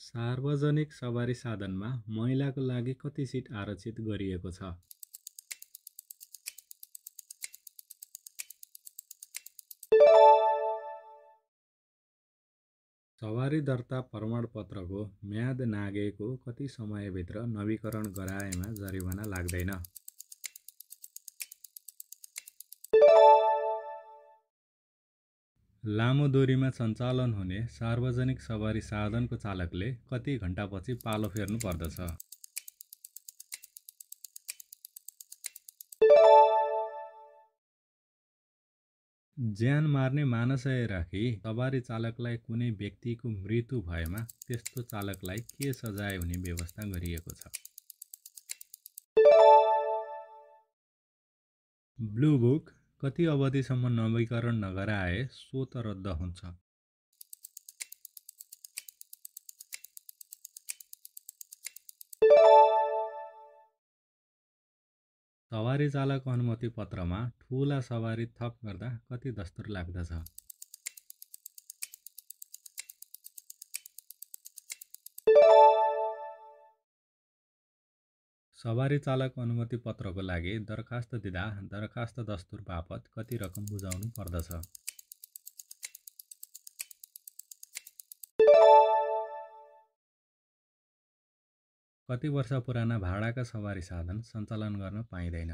सार्वजनिक सवारी साधनमा महिलाको लागि कति सिट आरक्षित गरिएको छ? सवारी दर्ता प्रमाणपत्रको म्याद नागेको कति समयभित्र नवीकरण गराएमा जरिवाना लाग्दैन? लामो दूरीमा सञ्चालन हुने सार्वजनिक सवारी साधनको चालकले कति घण्टापछि पालो फेर्नु पर्दछ? ज्यान मार्ने मानसय राखी सवारी चालकलाई कुनै व्यक्तिको मृत्यु भएमा त्यस्तो चालकलाई के सजाय हुने व्यवस्था गरिएको छ? ब्लू बुक कति अवधिसम्म नवीकरण नगराए स्वत रद्द हुन्छ? सवारी चालक अनुमति पत्रमा ठूला सवारी थप गर्दा कति दस्तुर लाग्दछ? सवारी चालक अनुमति पत्रको लागि दरखास्त दिँदा दरखास्त दस्तुर बापत कति रकम बुझाउनु पर्दछ? कति वर्ष पुराना भाडाका सवारी साधन सञ्चालन गर्न पाइँदैन?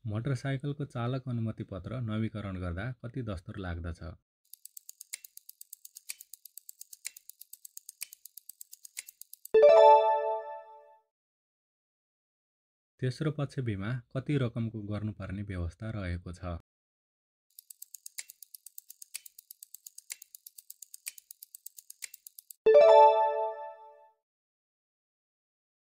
मोटरसाइकलको चालक अनुमति पत्र नवीकरण गर्दा कति दस्तुर लाग्दछ? तेस्रो पक्ष बिमा कति रकमको गर्नुपर्ने व्यवस्था रहेको छ?